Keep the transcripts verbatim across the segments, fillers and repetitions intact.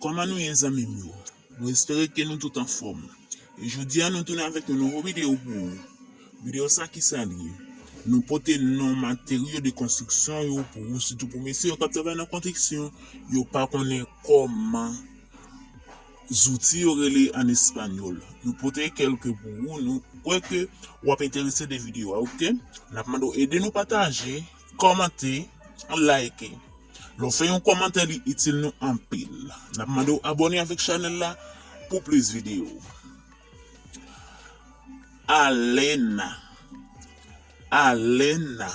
Kòman nou ye, zanmi m yo? Mwen espere ke nou tout anfòm. E jodi a, nou tounen avèk yon nouvo videyo pou ou. Videyo sa ki sa l ye? Nou pote non materyo de konstriksyon yo pou ou, sitou pou mesye yo k ap travay nan konstriksyon, yo pa konnen kòman zouti yo rele an espanyòl. Nou pote kèlke pou ou, nou kwè ke w ap enterese de videyo a, oke? N ap mande w ede nou pataje, kòmante, like. Lè w fè yon kòmantè, li itil nou anpil. N ap mande w abòne avèk chanèl la pou plis videyo. Alena, alena,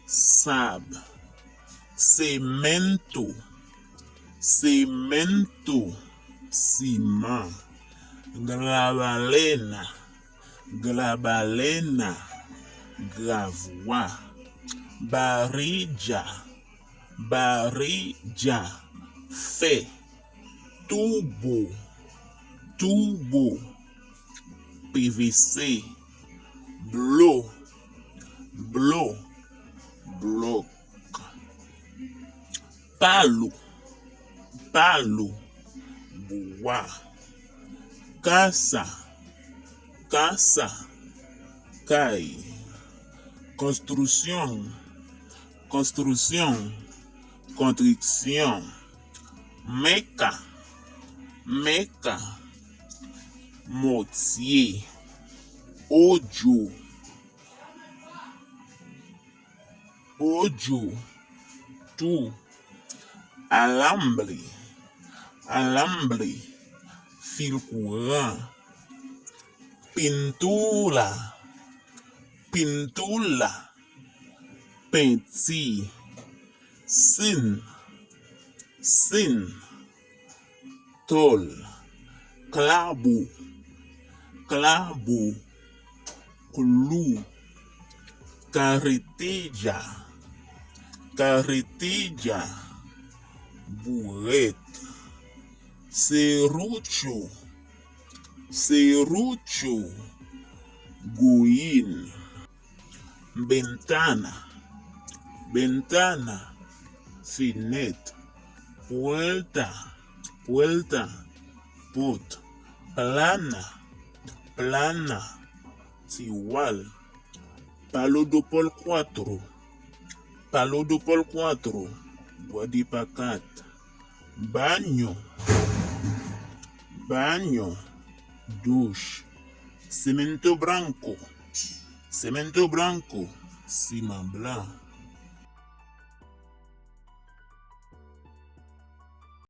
sab, semento, semento, siman, grabalena, grabalena, gravwa, baridya, baridya, fè, tubo, tubo, P V C, blo, blo, blòk, palo, palo, bwa, kasa, kasa, kay, konstriksyon, konstriksyon, konstriksyon, meka, meka, mòtye, odyo, odyo, tou, alambre, alambre, fil kouran, pintura, pintura, penti, sin, sin, tòl, klabo, klabo, klou, karetidya, karetidya, bourèt, seroucho, seroucho, goyin, bentana, bentana, fenèt, puerta, puerta, pòt, plana, plana, tiwal, palo do por cuatro, palo do por cuatro, bwa de pa kat, baño, baño, douch, cemento blanco, cemento blanco, siman blan,